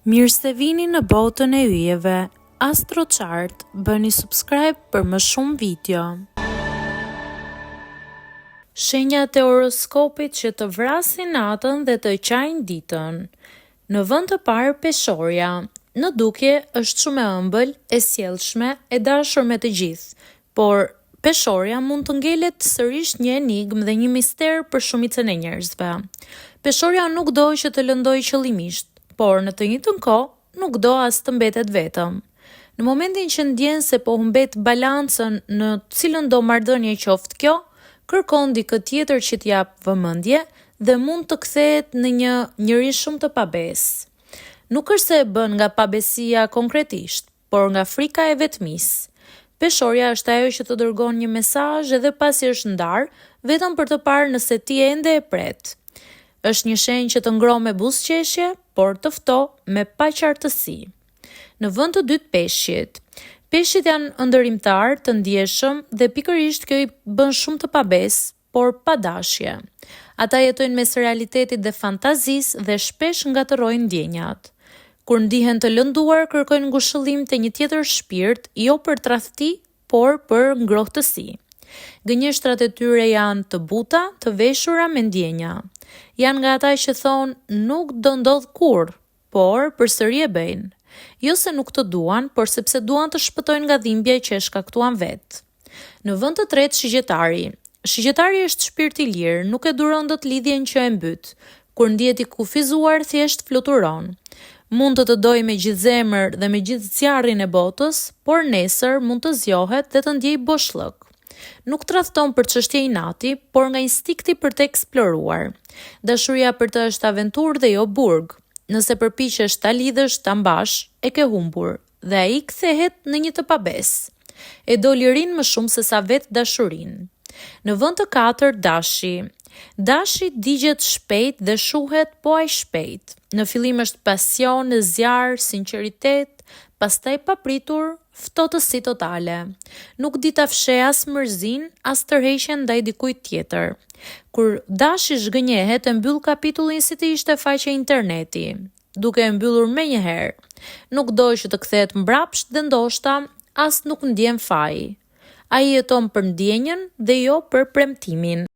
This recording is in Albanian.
Mirë se vini në botën e yjeve AstroChart, bëni subscribe për më shumë video. Shenjat e horoskopit që të vrasin natën dhe të qajnë ditën. Në vend të parë Peshorja. Në dukje është shumë e ëmbël, e sjellshme, e dashur me të gjithë, por Peshorja mund të ngelet sërish një enigmë dhe një mister për shumicën e njerëzve. Peshorja nuk do që të lëndojë qëllimisht, por në të njëjtën kohë nuk do as të mbetet vetëm. Në momentin që ndjen se po humbet balancën në cilëndo marrëdhënie qoftë kjo, kërkon dikë tjetër që t'i japë vëmendje dhe mund të kthehet në një njeri shumë të pabesë. Nuk është se e bën nga pabesia konkretisht, por nga frika e vetmisë. Peshorja është ajo që të dërgon një mesazh edhe pasi është ndarë, vetëm për të parë nëse ti ende e pret. Është një shenjë që të ngroh me buzëqeshje, por të ftoh me paqartësi. Në vend të dytë peshqit. Peshqit janë ëndërrimtarë, të ndjeshëm dhe pikërisht kjo i bën shumë të pabesë, por pa dashje. Ata jetojnë mes realitetit dhe fantazisë dhe shpesh ngatërrojnë ndjenjat. Kur ndihen të lënduar, kërkojnë ngushëllim te një tjetër shpirt, jo për tradhti, por për ngrohtësi. Gënjeshtrat e tyre janë të buta, të veshura me ndjenja. Janë nga ata që thonë nuk do ndodhë kurrë, por përsëri e bëjnë. Jo se nuk të duan, por sepse duan të shpëtojnë nga dhimbja që e shkaktuan vetë. Në vend të tretë Shigjetari. Shigjetari është shpirt i lirë, nuk e duron dot lidhjen që e mbyt. Kur ndihet i kufizuar, thjesht fluturon. Mund të të dojë me gjithë zemër dhe me gjithë zjarrin e botës, por nesër mund të zgjohet dhe të ndjejë boshllëk. Nuk tradhton për çështje inati, por nga instinkti për të eksploruar. Dashuria për të është aventurë dhe jo burg. Nëse përpiqesh ta lidhësh, ta mbash, e ke humbur dhe ai kthehet në një të pabesë. E do lirinë më shumë sesa vetë dashurinë. Në vend të katërt Dashi. Dashi digjet shpejt dhe shuhet po aq shpejt. Në fillim është pasion, zjarr, sinqeritet, pastaj papritur ftohtësi totale. Nuk di ta fshehë as mërzinë, as tërheqjen ndaj dikujt tjetër. Kur Dashi zhgënjehet e mbyll kapitullin si të ishte faqe interneti, duke e mbyllur menjëherë. Nuk do që të kthehet mbrapsht dhe ndoshta as nuk ndjen faj. Ai jeton për ndjenjën dhe jo për premtimin.